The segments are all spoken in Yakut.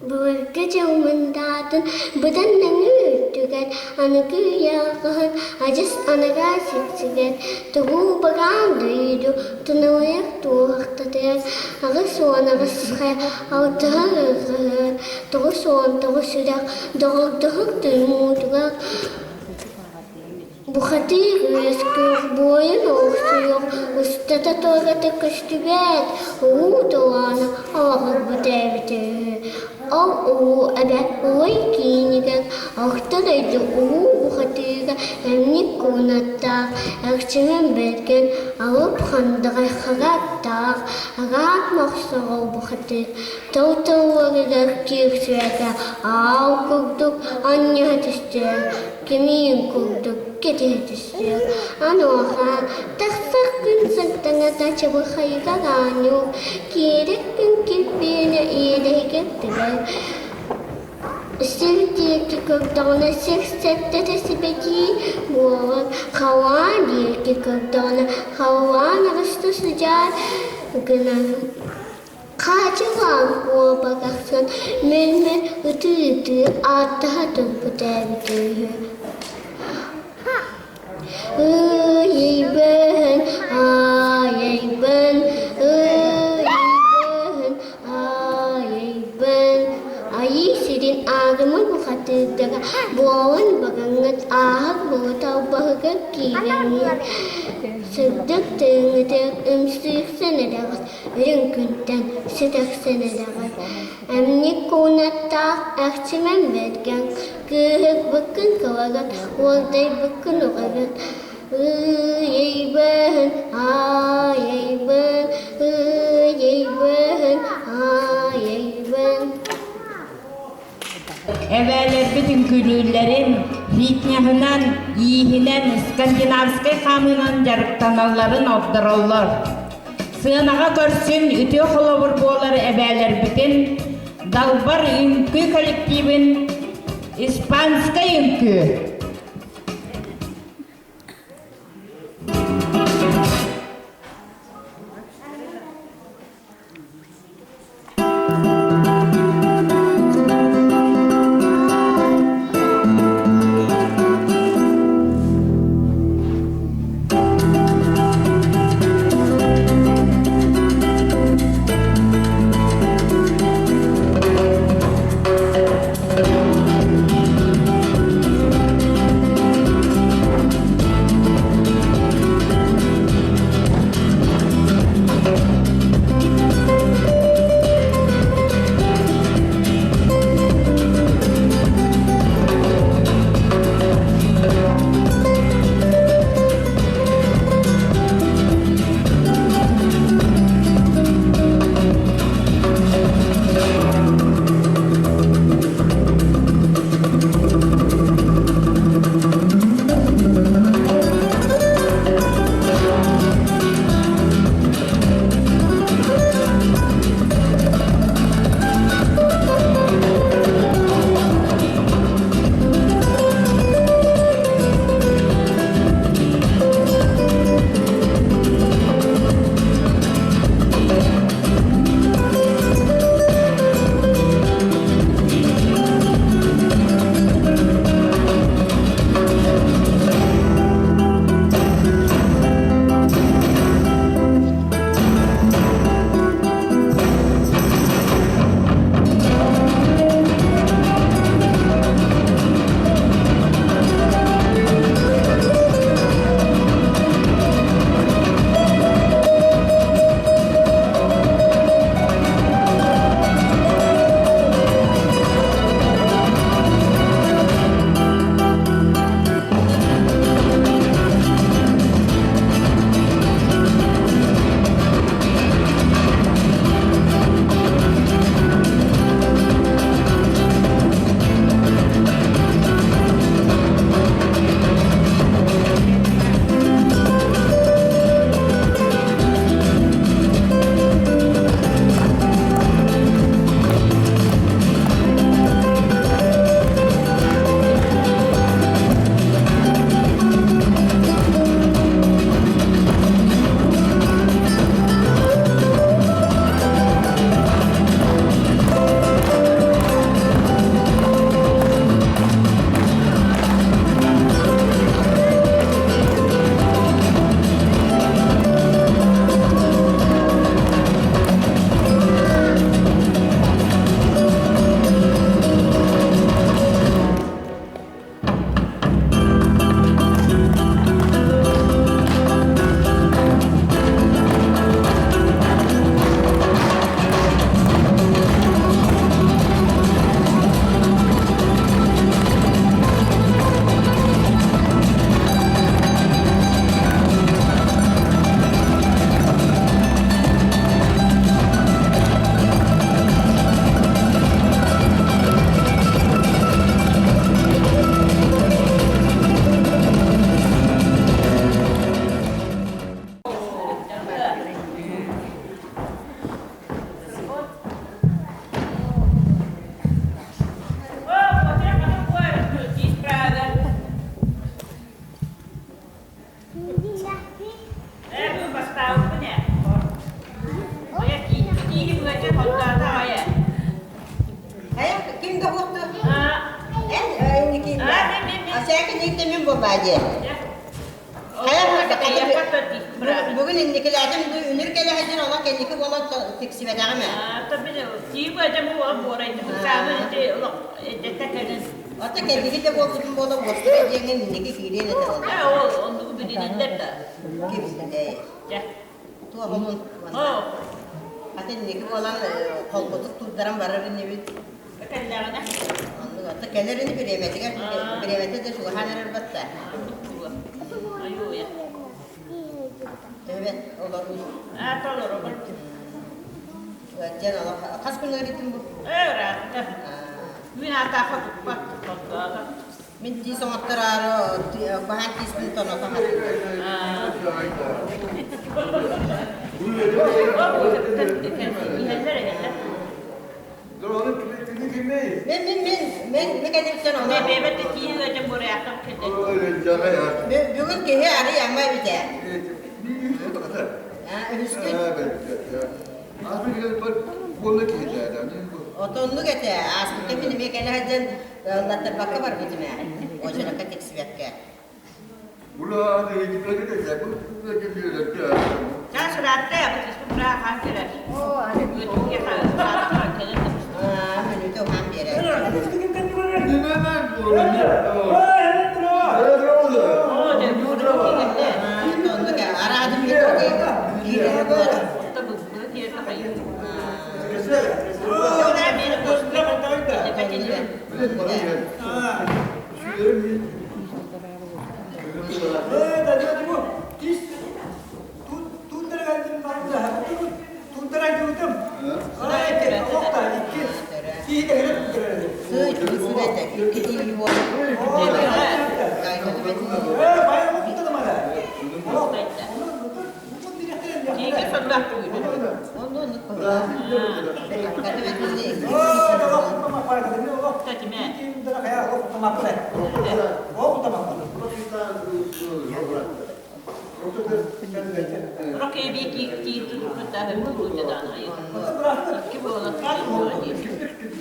Былыргы дьыл мындаатын быдан нөҥүө үрдүгэр аныгы үйэ алгыһын адьас аныгаа сиксигэр тугу убагаан дойду туналыйар туоһахтатыгар 88 хайа алтыһар ырҕаһыар 99 үрэх доҕордоһор туймуутугар Бухатыыр үөскүөх буойун олохсуйуох устата туората көстүбэт улуу толооно олоҕурбута эбитэ үһү. Ол улуу эбэ Улай киинигэр Орто дойду улуу бухатыыра эмньик куунаттаах, Эрчимэн Бэргэн, Алып Хандарай Хараттаах, Араат Мохсоҕол бухатыыр тыл-тылларыгар киирсибэтэ аал курдук анньыһа түстүлэр кимиин курдук кэтиһэ түстүлэр. Онуоха тахсар күн сырдаҥата чабырхайыгар оонньуур, киирэр күн килбиэнэ иэдэһигэр тыгар. Сир диэки көрдөҕүнэ сир сэттэтэ сибэтии буолар, халлаан диэки көрдөҕүнэ халлаан аҕыста сыдьаан гынар. Хаачылаан куобагахсан мөлмөл ытыы-ытыы ааттаһа турбута эбитэ үһү. Ыйбын, айайбын, ыйбын, айайбын. Айыы сирин аарыма бухатыырдара буолан бараҥҥыт ааһар бурута албаһыгар киирэҥҥит сырдык тыыҥҥытыгар ымсыырсан эрэҕит Үрүҥ күнтэн сүтэрсэн эрэҕин, эмньик куунаттаах Эрчимэн бэргэн, кыыһырбыккын кыларан, уордайбыккын уҕаран, Ыйбын, айайбын, ыйбын, айайбын. Эбээлэрбит үҥкүүлүүллэрин фитнеһынан, ииһинэн, скандинавскай хаамыынан дьарыктаналларын ордороллор. Сыанаҕа көрсүн үтүө холобур буолар эбээлэрбитин Далбар үҥкүү коллективин «Испанскай үҥкүү» Ким да буолту? Эн инники Асяка мин буолбаа дии. Бүгүн инникилээтим үнүр кэлэһэдин олох кэнники буолан тиксибэтэҕим ээ. Ата кэнники да буолбутум буола уоскута диэҥҥин инники киириэн этэ буолла. Оннугу билинэллэр да. Ким Туох омун Ата инники буолан холкутук турдаран барар инибит. Кэллэҕинэ. Оннук ата кэлэр ини бириэмэтигэр бириэмэтэ да чугаһаан эрэр батта. Айуу Төбөт олоруу. А толору. Дьэн олох хас күн ыарыйтым бу? Ыраатта. Мин атаха туппат тохтоото. Мин тиис оҥоттороору баһаан тииспин тоното Мен мен мен мен мен кэнниттэн ону бүгүн киһи арый ама эбитэ. Үһүскүн. Отоннук этэ. Ааспыкка мин эмиэ кэлэ сылдьан ыллаттарбакка барбытым ээ. Очеракка тиксибэккэ. Мүнүүтэ уһаан биэрэр. Оннук араадым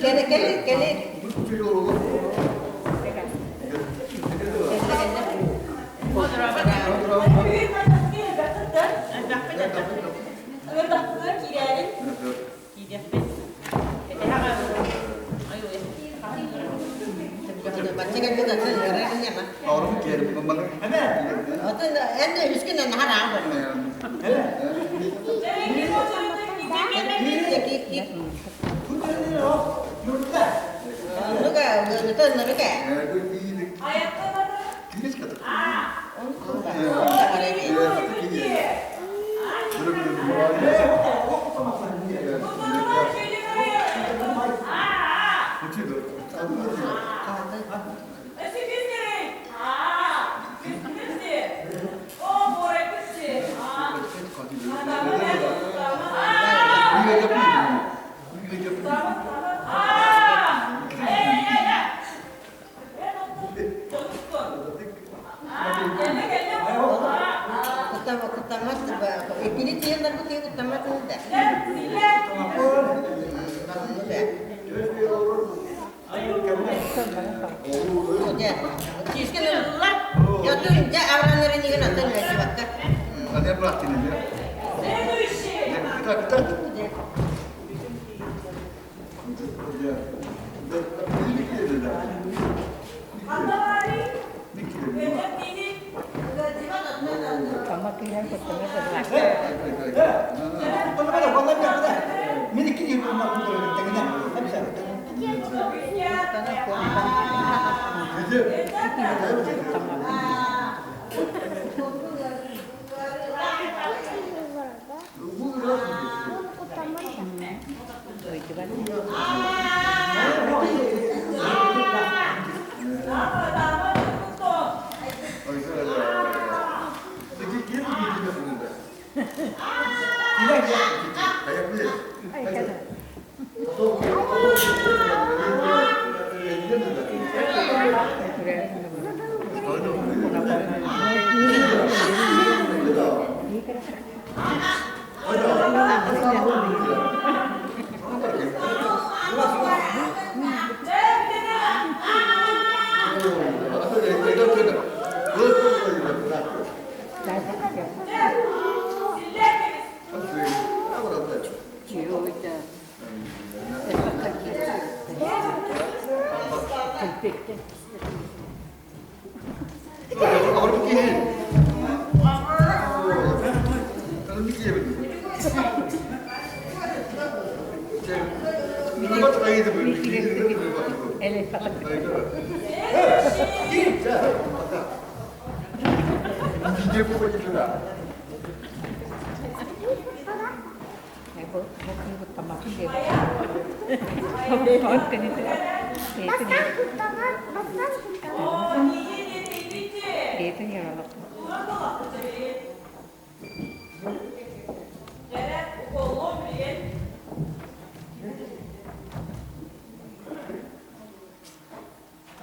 Кele кele кele.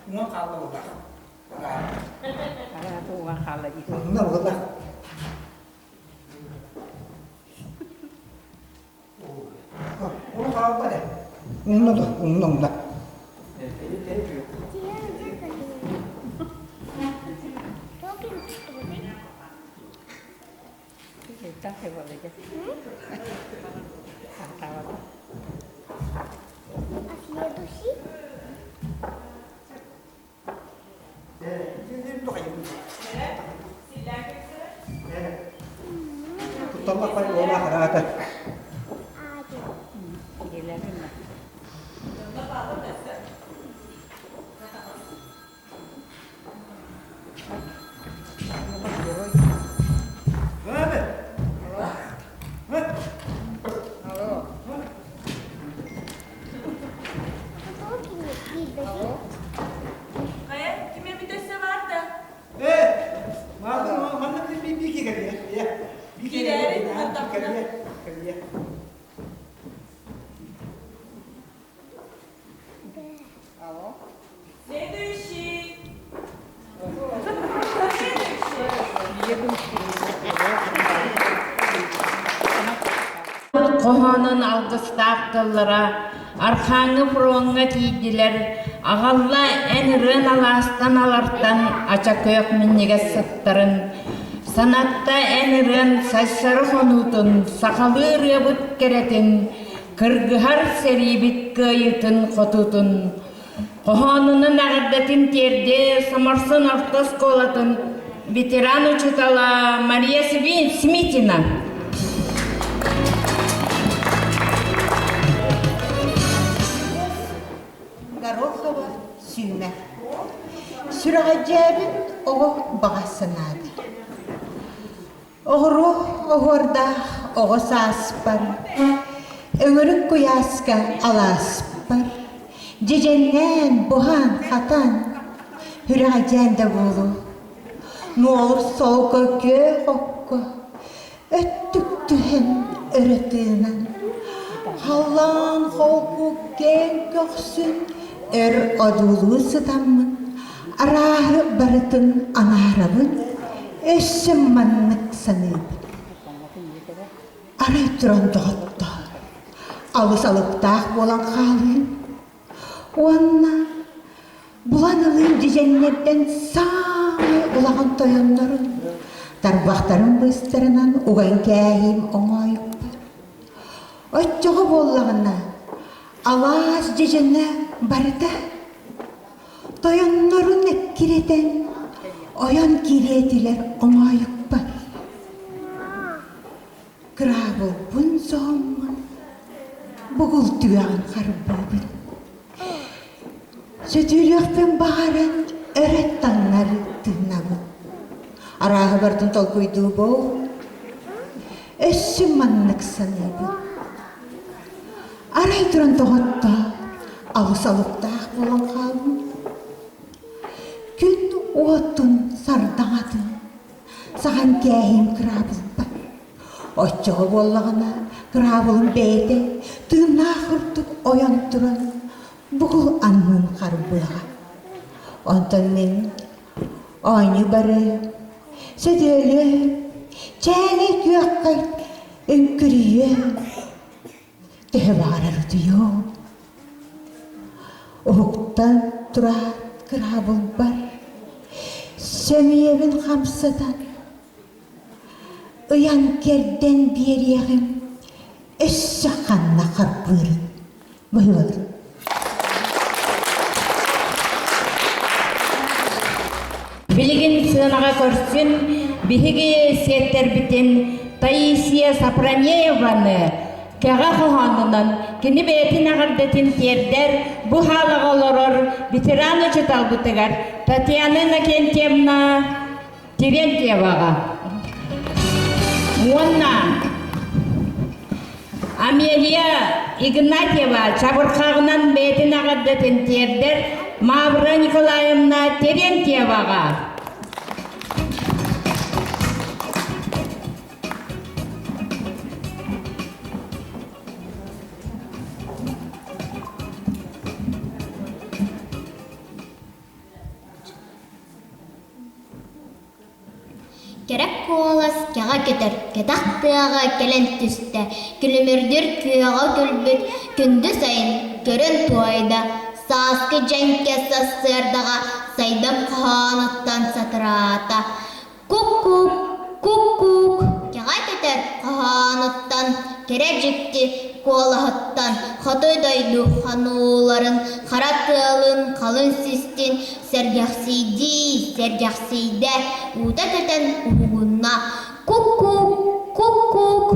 Уҥа хаалла буоллах. Уҥа буоллах. Уҥа хаалла да. Уҥна да, уҥна, уҥна. Тутталлахпай уола хараата. Хайа, ким эбит өссө бар да? Киирээри ардахпына. Следующий. Хоһоонун алгыстаах тыллара Архааҥҥы фроҥҥа тиийдилэр, аҕалла эн ырыан алаастан алартан ача күөх минньигэс сыттарын, санатта эн ырыан сайсары хонуутун, сахалыы ырыабыт кэрэтин, Кыргыһар сэриибит кыайыытын хотуутун хоһоонунан эҕэрдэтин тиэрдиэ Соморсун орто оскуолатын ветеран учуутала Мария Смитина. Горохова сүүмэ. Сүрэҕэлдьээбит оҕо баҕа санаата. Оҕуруо оһуордаах оҕо сааспар, өҥүрүк куйааска алааспар, дьэдьэннээн, буһан-хатан, сүрэҕэлдьээн да буолуо, нуолур солко күөх окко өттүк түһэн өрө тыынан, халлаан холку киэҥ көхсүн өр одуулуу сытаммын, арааһы барытын анаарабын, Өссө маннык саныыбын. Арай туран доҕоттоор, алыс алыптаах буолан хаалыым уонна булан ылыым дьэдьэннэртэн саамай улахан тойоннорун тарбахтарын быыстарынан уган кээһиим оҥоойукпар. Оччоҕо буоллаҕына, алаас дьэдьэнэ барыта Тойоннорун эккирэтэн, ойон киириэтилэр оҥоойукпар. Кыраабылбын соһоммун, бугул түгэҕин харбыыбын. Сөтүөлүөхпүн баҕаран өрө таҥнары тыынабын. Арааһы барытын толкуйдуубун, өссө маннык саныыбын. Арай туран тоҕотто, алыс алыптаах буолан хаалбыт. Күн уотун сардаҥатын саҕан кээһиим кыраабылбар. Оччоҕо буоллаҕына кыраабылым бэйэтэ тыыннаах курдук ойон туран бугул аннын харбыаҕа. Онтон мин оонньуу бары сөтүөлүө, чээнэй күөххэ үҥкүрүйүө, Төһө баҕарар утуйуом, уһуктан тураат кыраабылбар, сөмүйэбин хамсатан, ыйан-кэрдэн биэриэҕим өссө ханна харбыырын быһыыланар. Билигин сыанаҕа көрсүн биһиги сиэттэрбитин Таисия Сапранееваны кэҕэ хоһоонунан кини бэйэтин эҕэрдэтин тиэрдэр бу хаалаҕа олорор ветеран учууталбытыгар Татьяна Иннокентьевна Терентьеваҕа уонна Амелия Игнатьева чабырҕаҕынан бэйэтин эҕэрдэтин тиэрдэр Мавра Николаевна Терентьеваҕа. Кэрэ куолас кэҕэ көтөр, кэтэх тыаҕа кэлэн түстэ, күлүмүрдүүр күөҕэ күлбүт күндү сайын көрөн туойда, сааскы дьэҥкэ сарсыардаҕа сайдам хоһоонуттан сатараата. Кук-кук, кук-кук, кэҕэ көтөр хоһоонуттан, кэрэ дьикти куолаһыттан хотой дойду хонууларын, хара тыалын халыҥ систин сэргэхсийдии, сэргэхсийдэ, уута көтөн уһугунна. Кук-кук, кук-кук,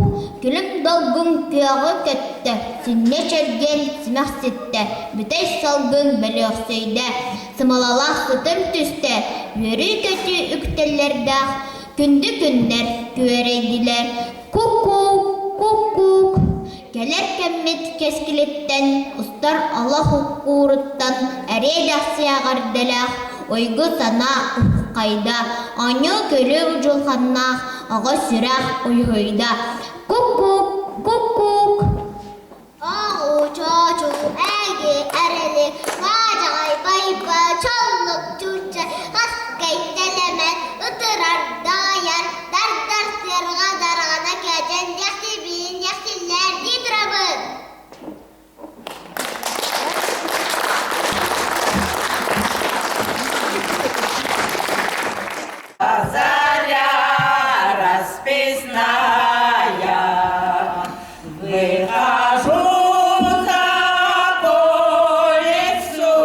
күлүм долгун күөҕү көттө, сүнньэ чэлгиэн симэх ситтэ, бүтэй салгын бөлүөхсүйдэ, сымалалаах сытым түстэ, үөрүү-көтүү үктэллэрдээх күндү күннэр күөрэйдилэр. Кук-кук, кук-кук, кэлэр кэммит кэскилиттэн, устар олох уккууруттан эриэ-дэхси эҕэрдэлээх уйгу-санаа уххайда, оонньуу-көрүү удьулханнаах оҕо сүрэх уйуһуйда. Кук-кук, кук-кук. Оҕу-чоочу эги эрэли, маадьаҕай байба, чоллук чуучча, хаскай тэлэмэн, ытырар, даҕайар, тардар сыарҕа дараҕана кээчэн диэхсибиин диэхсиллээр дии турабын. Заря расписная, Выхожу за по лесу.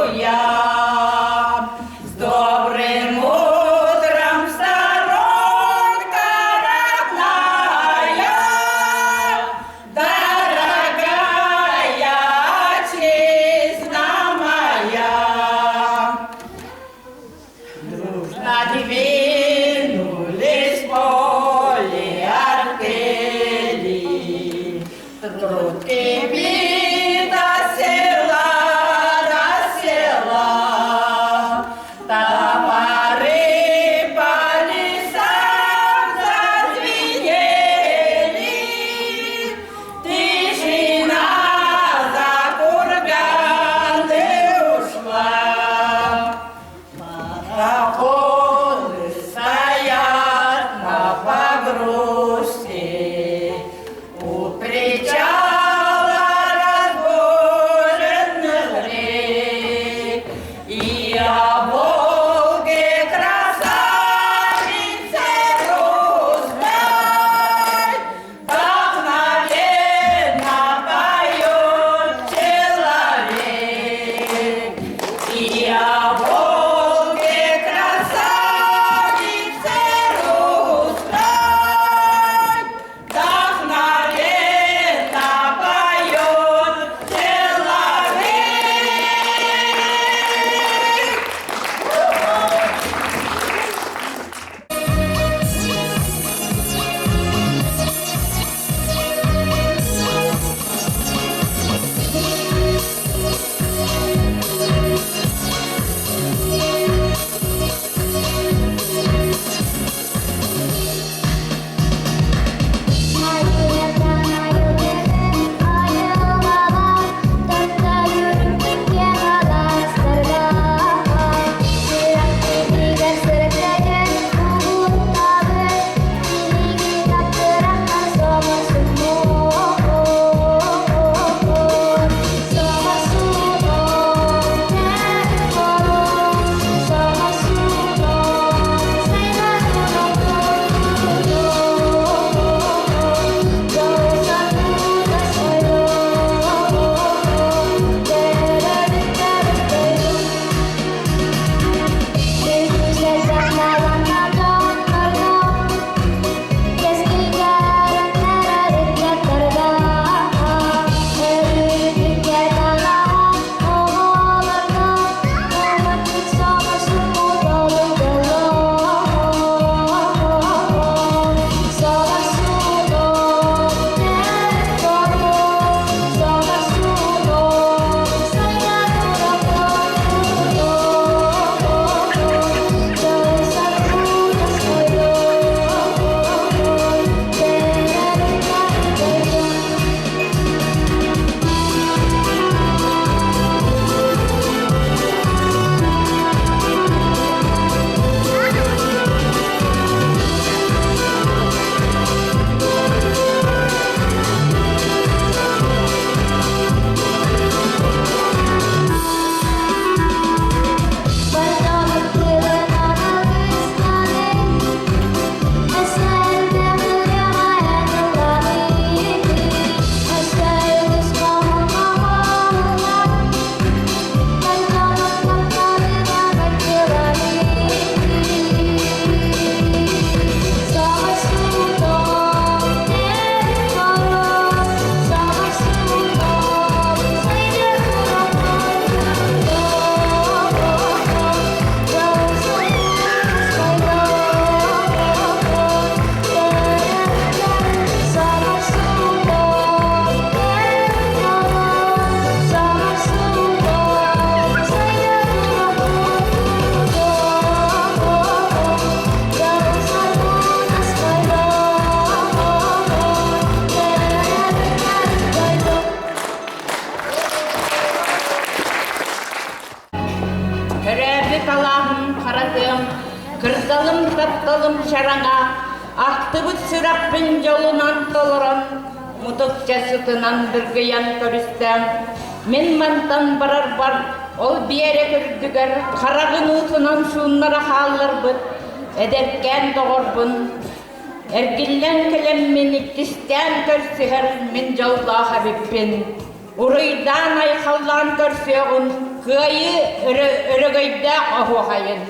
талааһын харатыам, кырдалым тапталым чараҥа, ахтыбыт сүрэхпин дьолунан толорон, мутукча сытынан дыргыйан көрүстэ. Мин мантан барарбар ол биэрэк үрдүгэр хараҕын уутунан сууннара хаалларбыт эдэркээн доҕорбун Эргиллэн кэлэммин иккистээн көрсүһэр мин дьоллоох эбиппин. Уруйдаан-айхаллаан көрсүөҕүн кыайыы өрөгөйдөөх оһуохайын.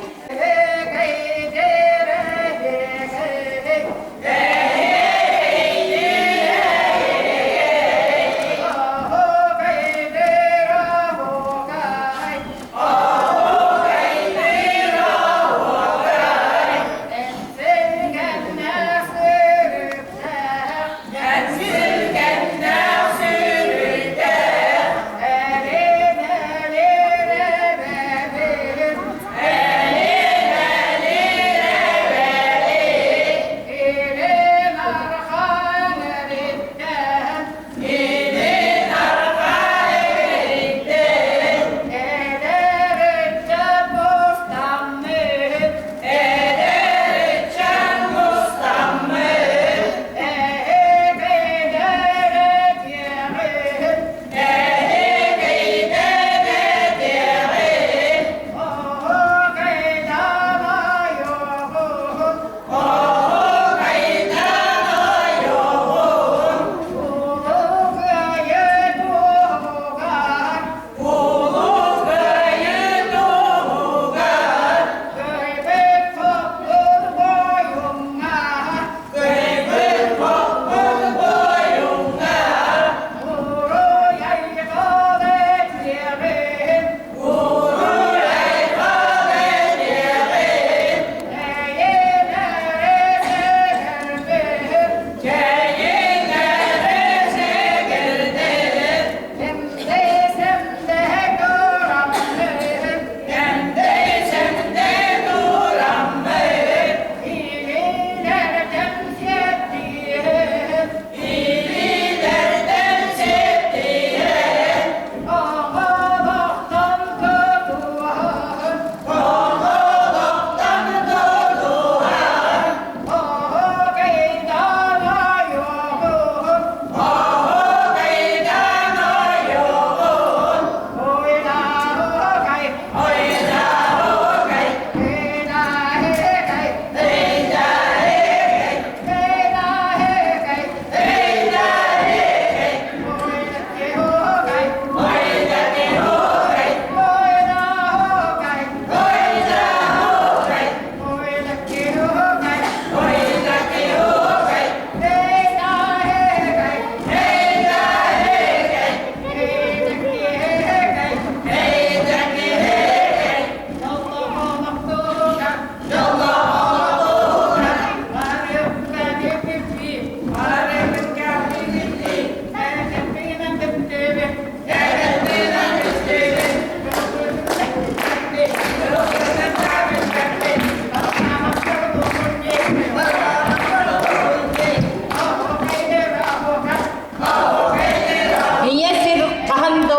Ийэ сир хаһан да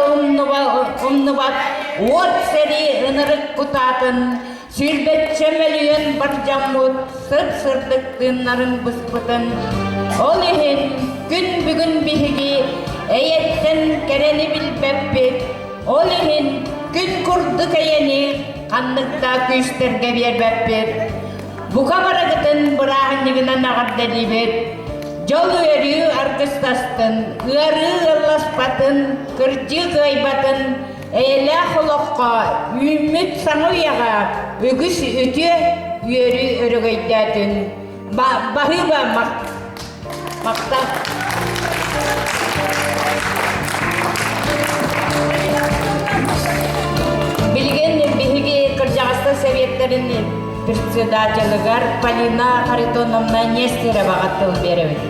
умнубат уот сэрии ынырык кутаатын сүүрбэччэ мөлүйүөн бардьаммыт сып-сырдык тыыннарын быспытын, ол иһин күн бүгүн биһиги эйэттэн кэрэни билбэппит, ол иһин күн курдук эйэни ханнык да күүстэргэ биэрбэппит. Бука барыгытын бырааһынньыгынан эҕэрдэлиибит! Дьол үөрүү аргыстастын, ыарыы ыалласпатын, кырдьыы кыайбатын, эйэлээх олоххо үүммүт саҥа үйэҕэ үгүс үтүө үөрүү өрөгөйдөөтүн. Баһыыба махтал. Билигин биһиги кырдьаҕастар сэбиэттэрин председателыгар Полина Харитоновна Нестероваҕа тыл биэрэбит.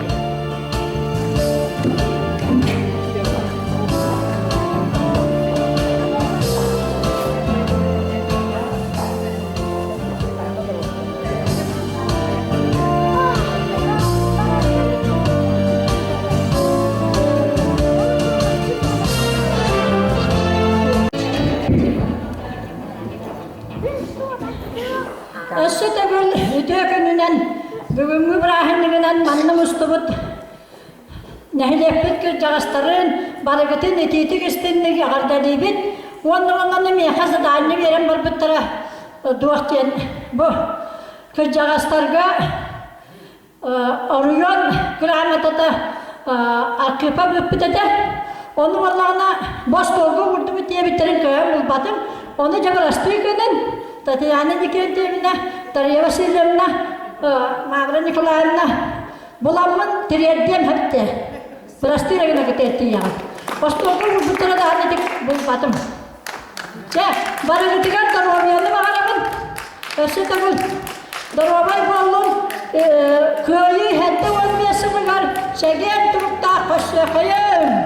Өссө төгүл үтүө күнүнэн бүгүҥҥү бырааһынньыгынан манна мустубут нэһилиэкпит кырдьаҕастарын барыгытын итиитик истинник эҕэрдэлиибит уонна онон миэхэ задание биэрэн барбыттара туох диэн бу кырдьаҕастарга Оройуон грамотата архыыпа бүппүт этэ. Ону буоллаҕына бу остуолга уурдубут диэбиттэрин кыайан булбатым. Ону дьэ бырастыы гынан Татьяна Никентьевна, Дарья Васильевна, Мавра Николаевна буламмын тириэрдиэм хэптэ. Бырастыы эрэ гына кытыаттыйаҕын. Остуолга уурбуттара даҕаны ити булбатым. Чэ, барыгытыгар доруобуйаны баҕарабын. Өссө төгүл доруобай буоллун, кыайыы 75 сылыгар чэгиэн туруктаах көрсүөххэйиҥ!